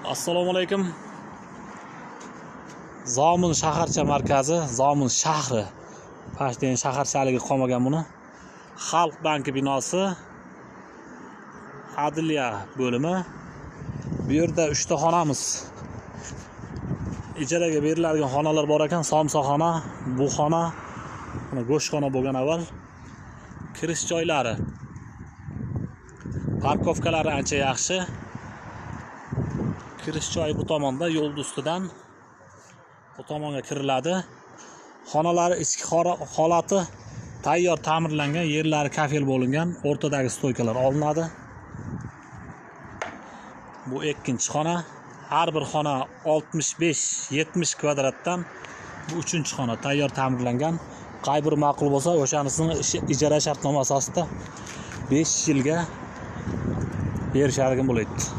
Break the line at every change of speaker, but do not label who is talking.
Assalomu alaykum. Zomin shaharcha markazi, Zomin shahri. Pashten shaharchaligi qolmagan buni. Xalq banki binosi, Adliya bo'limi. Bu yerda 3 ta xonamiz. Ijaraga beriladigan xonalar bor ekan. Somsaxona, bu xona, mana go'shtxona bo'lgan avval. Kirish joylari. Parkovkalari ancha yaxshi. Kirish joyi bu tomonda, yo'l ustidan bu tomonga kiriladi. Xonalari ichki holati tayyor ta'mirlangan, yerlari kafel bo'lingan, o'rtadagi stoykalar olinadi. Bu ikkinchi xona. Har bir xona 65-70 kvadratdan. Bu uchinchi xona tayyor ta'mirlangan. Qay bir ma'qul bo'lsa, o'shanisini ijara shartnomasi asosida 5 yilga berishadigan bo'ladi.